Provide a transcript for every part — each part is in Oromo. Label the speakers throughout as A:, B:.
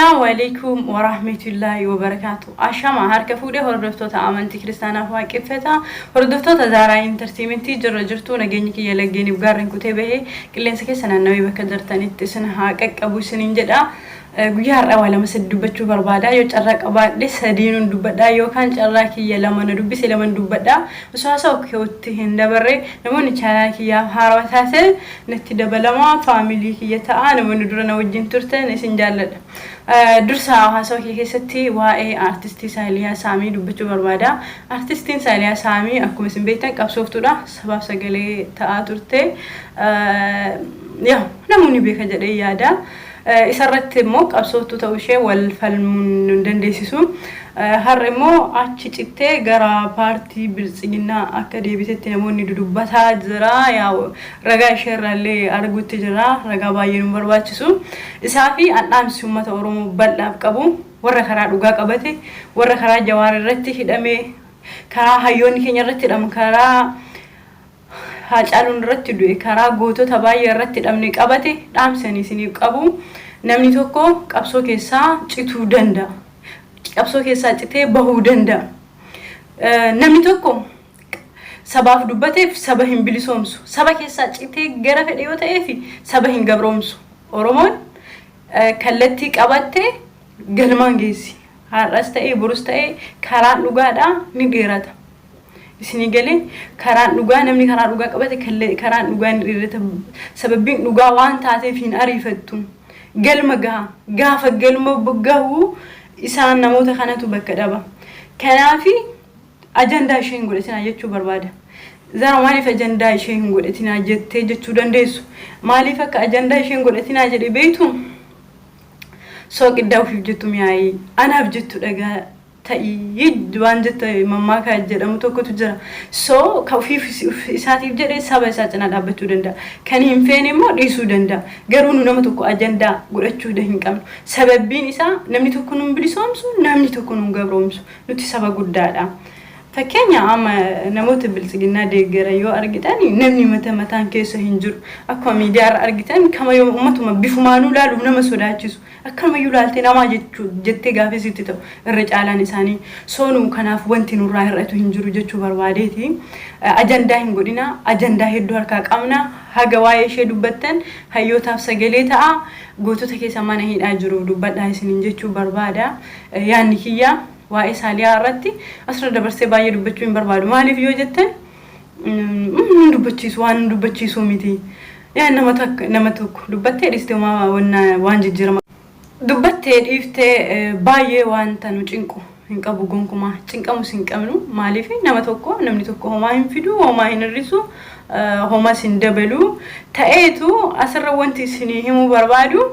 A: Assalaamu alaikum warahmatullahi wabarakaatu. Ashama harka fuudhee hordoftoota amantii kiristaanaaf waaqeffata. Hordoftoota Zaaraa Intartiimentii jirra jirtu, nageenyi kiyya laggeeniif gaarreen kutee bahee qilleensa keessa naannawee bakka jirtanitti isin haa qaqqabu isiniin jedha. Guyyaa har'aa waa lama sadi dubbachuu barbaada. Yoo carraa qabaadhe sadiinuun dubbadha, yookaan carraa kiyya lama na dubbise lama dubbadha. Osoo haasa'u kiyootti hin dabarre, namoonni chaanaa kiyyaaf haarawaa taatan natti dabalamaa, faamilii kiyya ta'a. Namoonni dura na wajjin turtan, isin jaalladha. Dursa haasawa kiyya keessatti waa'ee aartistii Saaliyaa Saamii dubbachuu barbaada. Aartistiin Saaliyaa Saamii akkuma isin beektan qabsooftuudha. Sabaaf sagalee ta'aa turte. Yaa namoonni beeka jedhee yaada. Isarratti immoo qabsooftuu ta'uu ishee wal falmuun hin dandeessisu. Har'a immoo achi cittee gara paartii Biltsiginnaa akka deebitetti namoonni dudubbataa jira. Yaa ragaa ishee irraallee arguutti jira. Ragaa baay'ee nu barbaachisu. Isaa fi handhaamsi uummata Oromoo bal'aaf qabu, warra karaa dhugaa qabate, warra karaa Jawaar irratti hidhame, karaa hayyoonni keenya irratti hidhaman, karaa Haacaaluun irratti du'e, karaa gootota baay'ee irratti hidhamne qabate, dhaamsani isiniif qabu: namni tokko qabsoo keessaa cituu danda'a. Qabsoo keessaa citee bahuu danda'a. Namni tokko sabaaf dubbateef saba hin bilisoomsu. Saba keessaa citee gara fedhe yoo ta'eef saba hin gabroomsu. Oromoon kallattii qabattee galmaan geessi. Har'as ta'ee borus ta'ee karaan dhugaadhaa ni dheerata. Isinii galee? Karaan dhugaa, namni karaa dhugaa qabate karaan dhugaa ni dheerata. Sababbiin dhugaa waan taateef hin ariifattu. Galma gaha. Gaafa galma gahu isaan namoota kanatu bakka dhaba. Kanaafi ajandaa ishee hin godhatinaa jechuu barbaada. Zara maaliif ajandaa ishee hin godhatinaa jettee jechuu dandeessu. Maaliif akka ajandaa ishee hin godhatinaa jedhe beektu? Sooqiddaa ofiif jettu mi'aayii, anaaf jettu dhagaa ta'ii waan jette mammaaka jedhamu tokkotu jira. So ka ofiif isaatiif jedhe saba isaa cinaa dhaabbachuu danda'a. Kan hin feene immoo dhiisuu danda'a. Garuu nu nama tokko ajandaa godhachuu hin qabnu. Sababbiin isaa namni tokko nun bilisoomsu, namni tokko nun gabroomsu. Nuti saba guddaadha. Fakkeenya amma namoota Biltsiginnaa deeggaran yoo argitan, namni mata mataan keessa hin jiru. Akkuma miidiyaa irra argitan kama yoo uummatuma bifumaanuu ilaaluuf nama sodaachisu. Akkanumayyuu ilaaltee namaa jechuu jettee gaafii sitti ta'u irra caalaan isaanii. Soonuu kanaaf wanti nurraa hir'atu hin jiru jechuu barbaadeeti. Ajandaa hin godhina. Ajandaa hedduu harkaa qabna. Haga waa'ee ishee dubbattan hayyootaaf sagalee ta'a. Gootota keessa mana hidhaa jiruuf dubbadhaa isiniin jechuu barbaada. Yaanni kiyya waa'ee Saaliyaa irratti asirra dabarsee baay'ee dubbachuu hin barbaadu. Maaliif yoo jettan, nu dubbachiisu waan nu dubbachiisuu miti. Yaa nama takka nama tokko dubbattee dhiiste waan jijjiirama. Dubbattee dhiiftee baay'ee wanta nu cinqu hin qabu gonkumaa, cinqamus hin qabnu. Maaliif? Nama tokko, namni tokko homaa hin fidu, homaa hin hir'isu, homas hin dabalu. Ta'eetu asirra wanti isinii himuu barbaadu,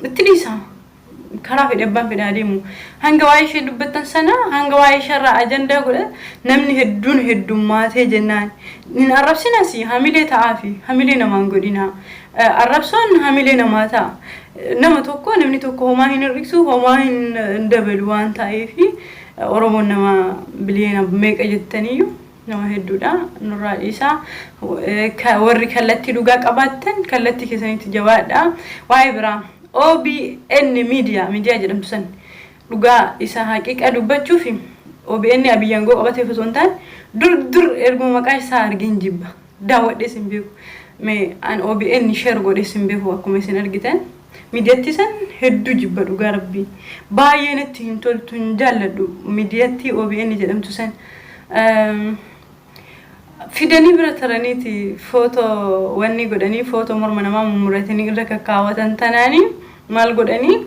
A: itti dhiisa. Karaa fedhe abbaan fedhe adeemu. Hanga waa'ee ishee dubbattan sana, hanga waa'ee ishee irraa ajandaa godha, namni hedduun heddummaatee jennaan hin arrabsinas, hamilee ta'aafi hamilee namaan godhina. Arrabsoon hamilee namaa ta'a. Nama tokko, namni tokko homaa hin hir'isu, homaa hin dabalu waan ta'eef, Oromoon nama biliyeena meeqa jettaniyyuu nama hedduudha, nurraa dhiisaa. Warri kallattii dhugaa qabaattan kallattii keessanitti jabaadha. Waa'ee biraa, OBN miidiyaa miidiyaa jedhamtu san, dhugaa isa haqiiqa dubbachuuf, OBN Abiyyi aangoo qabateef osoo hin taane, dur dur erguma maqaa isaa argeen jibba, daawwadhees hin beeku. Mee an OBN share godhees hin beeku. Akkuma isin argitan miidiyatti san hedduu jibba, dhugaa rabbii baay'ee natti hin toltu, hin jaalladhu. Miidiyatti OBN jedhamtu san fidanii bira taraniiti footoo wanni godhanii, footoo morma namaa mummuratanii irra kakkaawwatan. Tanaanii maal godhanii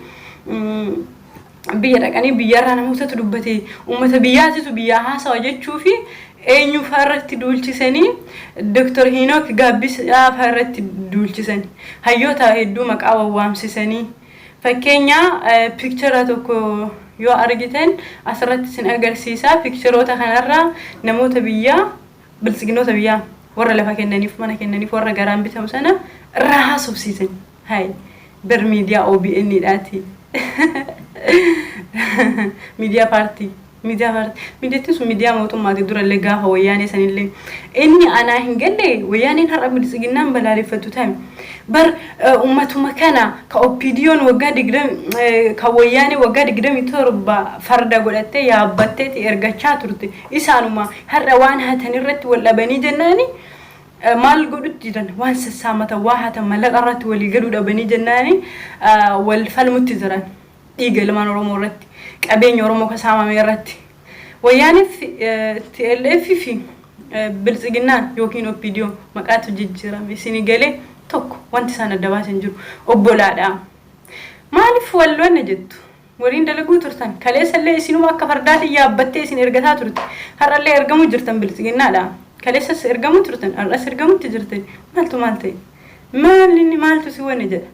A: biyya dhaqanii biyyarraa namootatu dubbate, uummata biyyaatitu biyyaa haasawa jechuu fi eenyu fa'aa irratti duulchisanii, Dr. Hiinook Gaabbisaa fa'aa irratti duulchisanii, hayyoota hedduu maqaa wawwaamsisanii. Fakkeenya picture tokko yoo argitan asirratti isin agarsiisa. Pictureoota kanarraa namoota biyyaa, biltsiginnoota biyyaa, warra lafa kennaniif, mana kennaniif, warra garaan bitamu sana irraa haasofsiisan. Hay bar miidiyaa OBN dhaati. Miidiyaa paartii. Miidiyaa paartii miidiyattiin sun miidiyaa mootummaati durallee gaafa wayyaanee sanillee inni anaa hin galle. Wayyaaneen har'a Biltsiginnaan balaaleffattu tami bar ummatuma kana ka OPDOn waggaa 20, ka wayyaanee waggaa 27 farda godhattee yaabbatteeti ergachaa turte. Isaanuma har'a waan hatan irratti wal dhabanii jennaani maal godhutti jiran? Waan sassaamatan, waa hatan, mallaqa irratti walii galuu dhabanii jennaani wal falmutti jiran. Dhiiga ilmaan Oromoo irratti, qabeenya Oromoo ka saamame irratti wayyaaniif TLF fi Biltsiginnaan yookiin OPDO maqaatu jijjiirame isinii galee tokko wanti isaan adda baasan jiru. Obbolaadha. Maaliif wal wanna jettu? Waliin dalaguu turtan. Kaleessallee isinuma akka fardaatiin yaabbattee isin ergataa turte. Har'allee ergamuu jirtan Biltsiginnaadha. Kaleessas ergamuu turtan, har'as ergamutti jirtan. Maaltu maal ta'e? Maal inni maaltu si wanne jedha?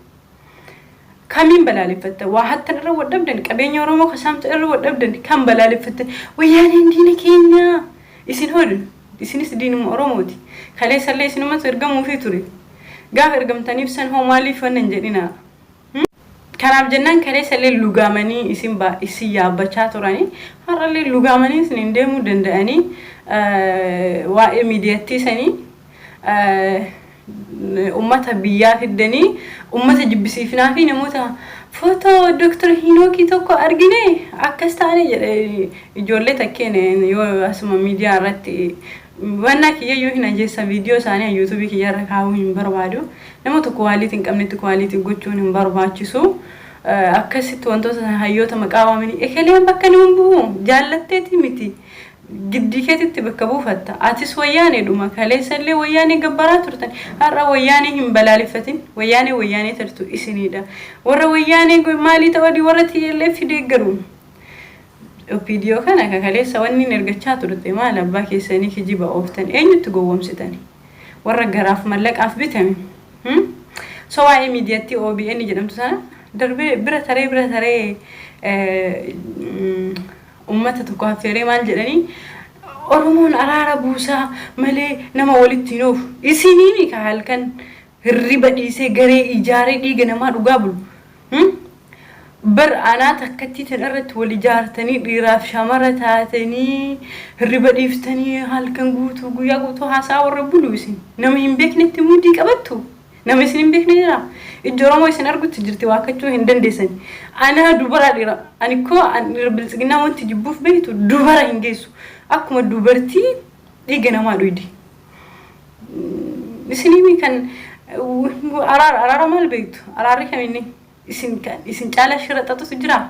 A: Kamiin balaaleffatta? Waa hattan irra wal dhabdan, qabeenya Oromoo ka saamta irra wal dhabdan, kan balaaleffattan. Wayyaaneen diina keenya. Isin hoodhu. Isinis diinuma Oromooti. Kaleessallee isinumatu ergamuufii ture. Gaafa ergamtaniif san hoo maaliif wanna hin jedhinaa? Kanaaf jennaan kaleessallee lugaamanii isin isin yaabbachaa turanii, har'allee lugaamanii isin hin deemuu danda'anii. Waa'ee miidiyattii sanii ummata biyyaa fiddanii ummata jibbisiifnaa fi namoota footoo Dr. Hinookii tokko argine akkas taane jedhe. Ijoollee takkeen yoo asuma miidiyaa irratti wannaa kiyyayyuu hin ajeessa. Viidiyoo isaanii YouTubeii kiyyarra kaa'uu hin barbaadu. Nama tokko quality hin qabnetti quality gochuun hin barbaachisu. Akkasitti wantoota hayyoota maqaa waamanii ekeleen bakka nuun bu'u jaallatteeti miti. Giddii keetitti bakka buufatta. Atis wayyaanee dhuma. Kaleessallee wayyaanee gabbaraa turtan. Har'a wayyaanee hin balaaleffatin. Wayyaanee wayyaanee tartu isinidha. Warra wayyaanee maalii ta'uu warra TLF deeggaru. OPDO kana kaleessa wanni hin ergachaa turte maal abbaa keessanii kijiba ooftan? Eenyutti gowwomsitani? Warra garaaf mallaqaaf bitame. So waa'ee miidiyattii OBN jedhamtu sana darbee bira taree ummata tokko affeeree maal jedhanii, Oromoon araara buusaa malee nama walitti hin oofu. Isiniini ka halkan hirriba dhiisee garee ijaaree dhiiga namaa dhugaa bulu. Bar anaa takkattii tan irratti wal ijaartanii, dhiiraaf shamara taatanii, hirriba dhiiftanii halkan guutuu guyyaa guutuu haasaa warra bulu isin. Nama hin beeknetti mudii qabattu. Nama isin hin beekne jira. Ijji Oromoo isin argutti jirti, waakkachuu hin dandeessan. Anaa dubara dhiira. Ani koo dhiira Biltsiginnaa wanti jibbuuf beektu dubara hin geessu. Akkuma dubartii dhiiga namaa dhuydi. Isinii kan araara araara maal beektu? Araarri kaminni isin kan isin caala shira xaxutu jira.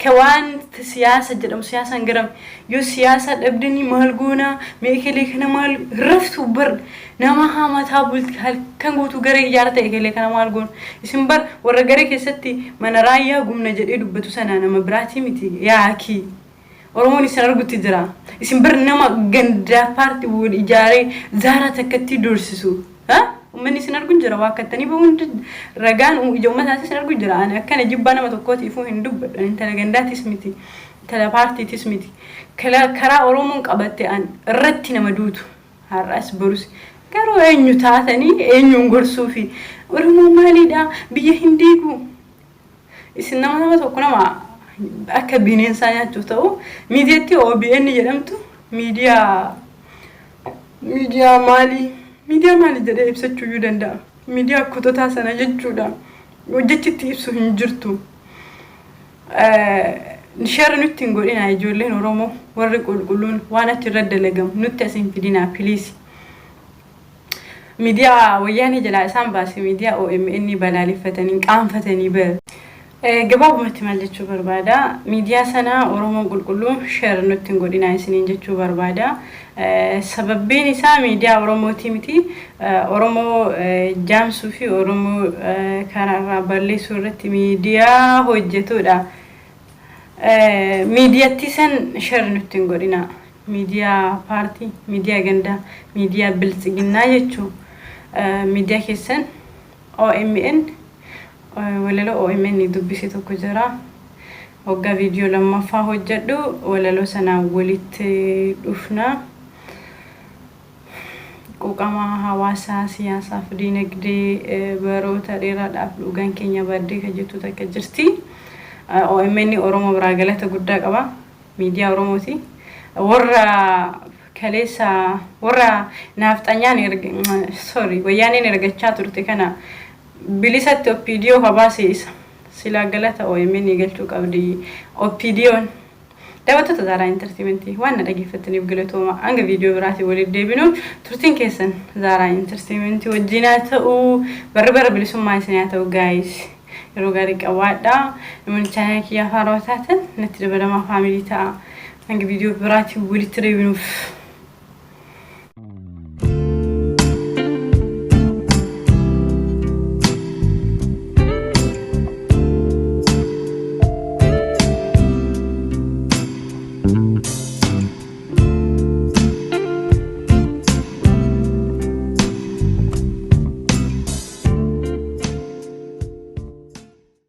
A: Ka waan siyaasa jedhamu siyaasaan garame yoo siyaasa dhabdanii maal goonaa meekelee kana maal raftu? Bar nama hamataa bulti halkan guutuu garee ijaarta, ekelee kana maal goona? Isin bar warra garee keessatti mana raayyaa gumna jedhee dubbatu sana, nama biraatii miti yaakii. Oromoon isin argutti jira. Isin bar nama gandaa paartii wal ijaaree zaaraa takkatti doorsisu. Uummanni isin argu jira, waakkattanii bahuun ragaan ija uummataatis isin argu jira. Ani akkana jibbaa nama tokkootiifuu hin dubbadhu. Ani intala gandaatis miti. Intala paartiitis miti. Karaa Oromoon qabatte an irratti nama duutu. Har'as borus. Garuu eenyu taatanii eenyuun gorsuu fi Oromoon maaliidha biyya hin diigu? Isin nama tokko nama akka bineensaa nyaachuuf ta'u miidiyaatti OBN jedhamtu miidiyaa maalii jedhee ibsachuu iyyuu danda'a. Miidiyaa kutotaa sana jechuudha. Hojjechitti ibsu hin jirtu. Share nutti hin godhina. Ijoolleen Oromoo warri qulqulluun waan achirra dalagamu nutti as hin fidinaa, please. Miidiyaa wayyaanee jalaa isaan baase miidiyaa OMN balaaleffatanii qaanfatanii bara. Gabaabumatti maal jechuu barbaada? Miidiyaa sana Oromoon qulqulluun share nutti hin godhinaa isiniin jechuu barbaada. Sababbiin isaa miidiyaa Oromootii miti. Oromoo jaamsuu fi Oromoo karaarraa balleessuu irratti miidiyaa hojjetudha. Miidiyatti san share nutti hin godhinaa. Miidiyaa paartii, miidiyaa gandaa, miidiyaa Biltsiginnaa jechuu miidiyaa keessan OMN. Walaloo OMN dubbise tokko jira. Waggaa viidiyoo lammaffaa hojjedhu walaloo sanaan walitti dhufna. Quuqama hawaasaa, siyaasaaf diinagdee baroota dheeraadhaaf dhugaan keenya baddee kan jettu takka jirti. OMN Oromoo biraa galata guddaa qaba. Miidiyaa Oromooti. Warra kaleessa warra naafxanyaan erga, sorry, Wayyaaneen ergachaa turte kana bilisatti OPDO habaase isa. Silaa galata OMN galchuu qabdi OPDO'n. Daawwattoota Zaaraa Entertainment, waan na dhageeffattaniif galatooma. Hanga viidiyoo biraatiin walitti deebinu turtiin keessan Zaaraa Entertainment wajjin haa ta'u. Barri bara bilisummaa isin haa ta'u, guys. Yeroo gaarii qabaadhaa. Namoonni channel kiyyaa haarawaa taatan natti dabalamaa, family ta'a. Hanga viidiyoo biraatiin walitti deebinuuf.